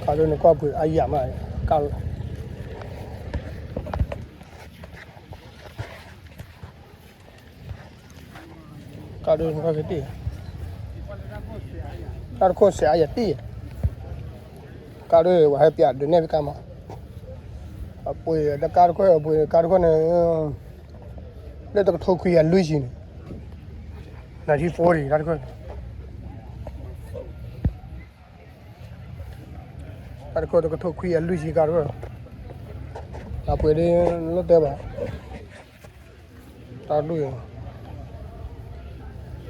ကါဒိၣ်န့ၣ်ကွၢ်ပှ့ၤအါယၤမး, ကါ ကါဒိၣ်န့ၣ်ကွၢ်က့ၤတ့ၢ်, ကါတခိၣ်စဲးအါယၤတ့ၢ်, ကါဒိၣ်ဝဲဟဲပၠးဒုးနဲၣ်ကါမး, အပှ့ၤဒီးကါတခိၣ် အပှ့ၤကါတခိၣ်န့ၣ် လၢတကထိခွံကယၤလွံၢ်ဆံန့ၣ်, nineteen forty တၢ်တခိၣ် တၢ်တခိၣ်တကထိခွံကယၤလွံၢ်ဆံကါတခိၣ်, အပှ့ၤဒ်လိၣ်တဲဘၣ်, တၢ်ဒိၣ်,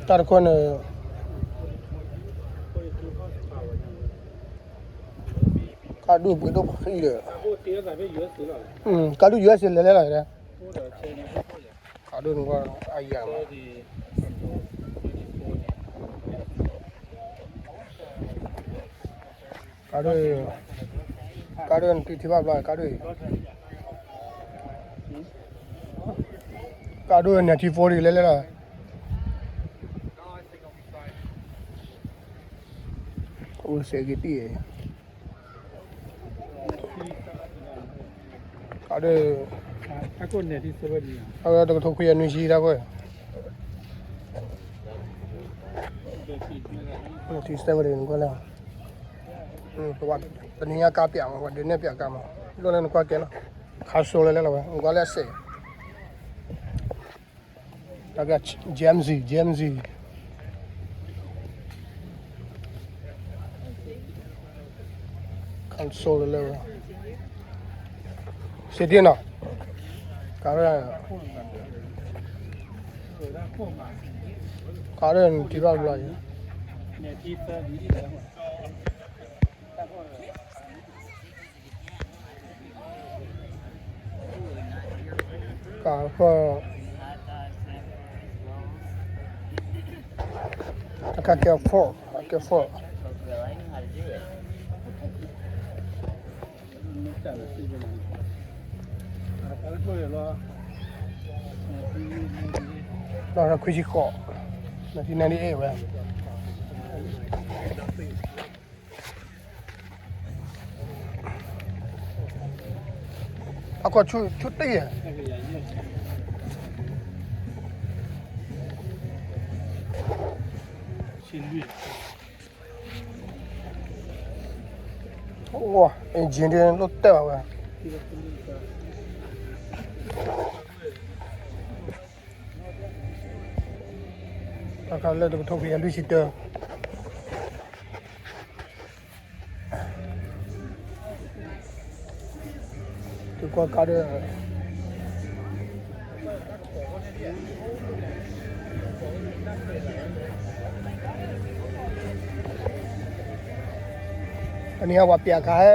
တၢ်တခိၣ်န့ၣ် ကါဒိၣ်ပှ့ၤဒိၣ်ဖးဃံဒီး, ကါဒိၣ် U S A လဲၤလဲၤလီၤ, ကါဒိၣ်န့ၣ်ကွၢ်အါယၤမး, ကါဒိၣ်, ကါဒိၣ်နထံထံဘၣ်ဘျီ ကါဒိၣ်, ကါဒိၣ် nineteen forty လဲၤလဲၤလီၤ, အိၣ်စဲးက့ၤတံၢ် ကါဒိၣ်, တကထိခွံကယၤနွံဆံတၢ်ကွၢ်, ထံစဲးဝဲဒၣ်နကွၢ်လဲၣ်, တနံၤညါကါပၠးမး ပှၤဒုးနဲၣ်ပၠးကါမး, လိၣ်လၢနကွၢ်ကဲလီၤ, ခါစိလဲၤလဲၤလီၤဝဲ နကွၢ်လၢအစဲး တၢ်က G M Z, G M Z, console လၢ စ့တ့ၢ်နီၤ, ကါရၢ, ကါရၢနထံဘၣ်ဘျီအံၤ ကါဃီ, အကဲ fork, အကဲ fork, လီၤခွံဆံဃိး, nineteen ninety-eight ဝဲ အကွၢ်ဆူၣ်ဆူၣ်တ့ၢ်, အိၣ် engine ဒ်လိၣ်တဲဘၣ်ဝဲ, တၢ်ခါလၢတကထိခွံကယၤလွံၢ်ဆံတၢ သုကွၢ်ကါဒီး တနံၤအံၤပှၤပျးကါဟဲ,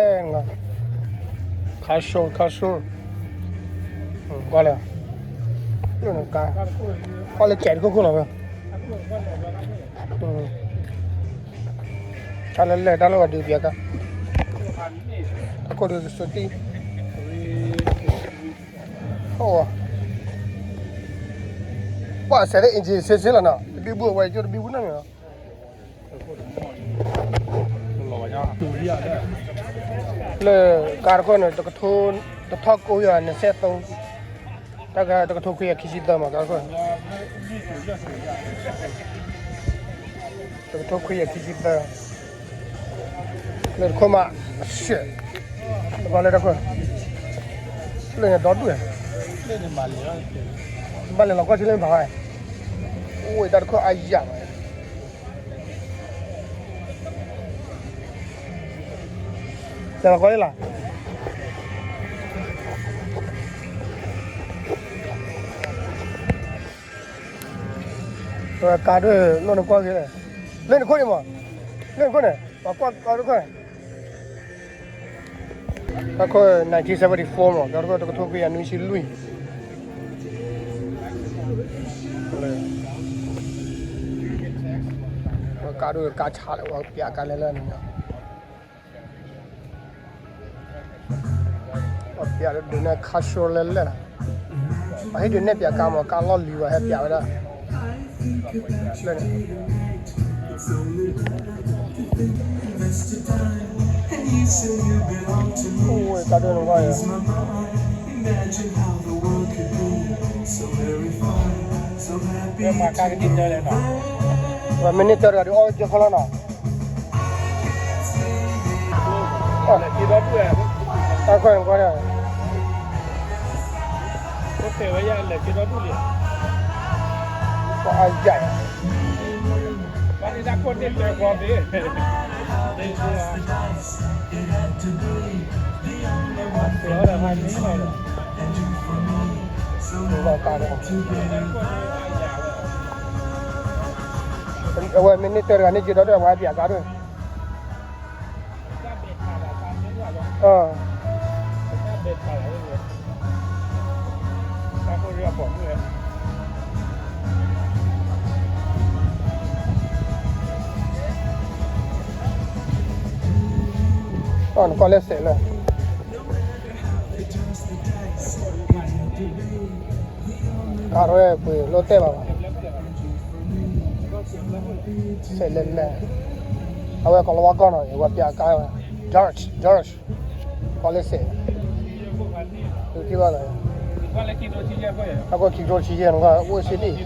ခါစိ ခါစိ, ကွၢ်လၢ, ကါ, ကွၢ်လၢကဲးတခိၣ်ခိၣ်လီၤဝဲ, တၢ်လၢလဲၣ်တၢ်လၢပှၤဒုးပျးကါ, တၢ်ခိၣ်ဒုးကစူးတံၢ်, အိၣ်, ပှၤစဲးလၢ engine စ့စ့လီၤနီၤ, တဘံဘူဝဲကၠိတဘံဘူနီတမံၤလီၤ လၢကါတခိၣ်န့ၣ် တကထိ, တထီၣ်ကိးယၤ နစဲးသိ, တၢ်ကတကထိခွံကယၤခံဆံသၢမး ကါတခိၣ်, တကထိခွံကယၤခံဆံသၢ, လၢတခိၣ်မး, ရှဲး, တဘၣ်လၢတၢ်ခိၣ်, လၢန့ၣ်ဒီဒူၣ်, ဘၣ်လဲၤလီၤကွၢ်ထံလၢမ့ၢ်ဘၣ်, အိၣ်တၢ်တခိၣ်အါယၤမး လဲၤလီၤကွၢ်လံလီၤ, ကါဒိၣ်လိၣ်နကွၢ်က့ၤ, လၢနခိၣ်န့ၣ်မး, လၢနခိၣ်န့ၣ် ပှၤကွၢ်ကါတခိၣ်န့ၣ် တၢ်ခိၣ် nineteen seventy-four မး ကါတခိၣ် တကထိခွံကယၤနွံဆံလွံၢ်, ကါဒိၣ်ကါဆါလၢပှၤပျးကါလဲၤလၢန့ၣ် ပှၤပျးဒုးနဲၣ်ခါစိလဲၤလဲၣ်လီၤ, ပှၤဟဲဒုးနဲၣ်ပျးကါမး ကါလီၢ်လံၤပှၤဟဲပျးဝဲဒၣ်, လၢန့ၣ်, အိၣ်ဝဲတၢ်ဒိၣ်န့ၣ်ကွၢ်ယၤ, ဝဲမ့ၢ်န့ၢ်တၢ်တဂၤဒီးအီၣ်ကၢခီလီၤနီၤ, တၢ်ခီၣ်န့ၣ်ကွၢ်ဒၣ်, ပှၤအယၤ အဝဲမ့ၢ်န့ၢ်တၢ်တဂၤန့ၣ်က့ၤဒီး အဝဲပျးကါဒၣ်, နကွၢ်လၢစဲးလၢ ကါရဲပှ့ၤလိၣ်တဲဘၣ်ဘၣ်, စဲးလဲၣ်လဲၣ်, အဝဲကီၤလၤဝါကီၢ်နီၤ အဝဲပျးကါဝဲ, George George, ကီၤလၢစဲး, သုထံၣ်ဘၣ်လီၤ, အခိၣ်ခံကထိဆံယဲၢ်န့ၣ် အိၣ်စ့ဒံး,